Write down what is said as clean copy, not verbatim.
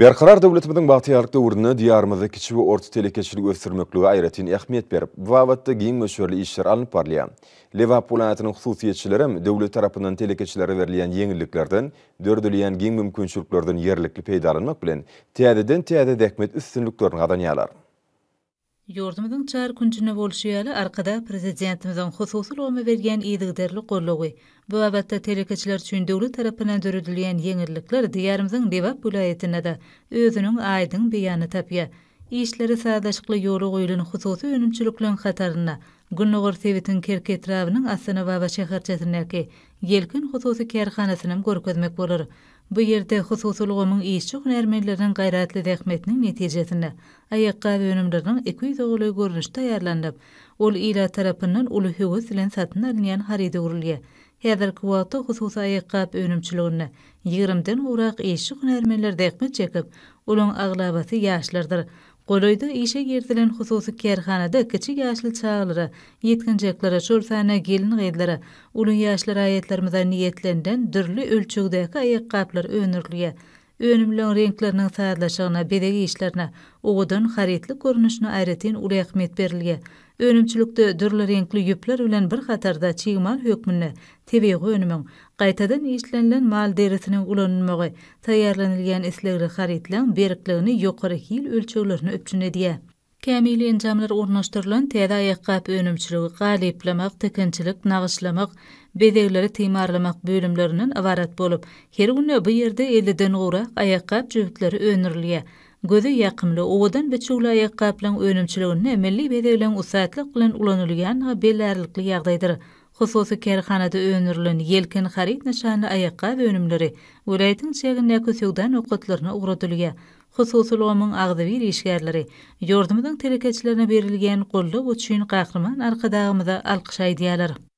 Berkarar döwletimiziň bagtyýarlyk döwründe Diýarymyzda kiçi we orta telekeçiligi ösdürmeklige aýratyn ähmiýet berip, bu babatda giň möçberli işler alnyp barylýar. Lebap welaýatynyň hususyýetçilerem döwlet tarapyndan telekeçilere berilýän ýeňilliklerden, döredilýän giň mümkinçiliklerden ýerlikli peýdalanmak bilen, täzeden-täze zähmet üstünliklerini gazanýarlar. Ýurdumyzyň çar künjünde bolşy ýaly, Arkadag Prezidentimiziň hususy ulgama berýän yzygiderli goldawy, bu babatda telekeçiler üçin döwlet tarapyndan döredilýän ýeňillikler Diýarymyzyň Lebap welaýatynda-da özüniň aýdyň beýanyny tapýar. Işleri sazlaşykly ýola goýlan hususy önümçilikleriň hatarynda gündogar sebitiň Kerki etrabynyň Astanababa şäherçesindäki Ýelken hususy kärhanasynam görkezmek bolar. Bu ýerde hususy ulgamyň işçi-hünärmenleriniň gaýratly zähmetiniň netijesinde aýakgap önümleriniň 200-e golaý görnüşi taýýarlanylyp, ol ilat tarapyndan uly höwes bilen satyn alynýan haryda öwrülýär. Häzirki wagtda hususy aýakgap önümçiliginde ýigrimiden gowrak işçi-hünärmenler zähmet çekip, olaň aglabasy ýaşlardyr. Golaýda işe girizilen hususy kärhanada kiçi ýaşly çagalara, ýetginjeklere, şol sanda gelin-gyzlara, uly ýaşly raýatlarymyza niýetlenilen dürli ölçegdäki aýakgaplar öndürilýär. Önümleň reňkleriniň sazlaşygyna, bezeg işlerine, owadan harytlyk görnüşine aýratyn uly ähmiýet berilýär. Önümçilikde dürli reňkli ýüpler bilen bir hatarda çig mal hökmünde tebigy önümiň, gaýtadan işlenilen mal derisiniň ulanylmagy taýýarlanylýan islegli harytlaryň berkligini ýokary hil ölçeglerini üpjün edýär. Kämil enjamlar ornaşdyrylan täze aýakgap önümçiligi galyplamak, tikinçilik, nagyşlamak, bezegleri timarlamak bölümlerinden ybarat bolup, her günde bu ýerde elliden gowrak aýakgap jübütleri öndürilýär. Göze ýakymly, owadan biçüwli aýakgaplaryň önümçiliginde milli bezegleriň ussatlyk bilen ulanylýandygy bellärlikli ýagdaýdyr. Hususy kärhanada öndürilen Ýelken haryt nyşanly aýakgap önümleri welaýatyň çägindäki söwda nokatlaryna ugradylýar. Hususy ulgamyň agzybir işgärleri ýurdumyzyň telekeçilerine berilýän goldaw üçin Gahryman Arkadagymyza alkyş aýdýarlar.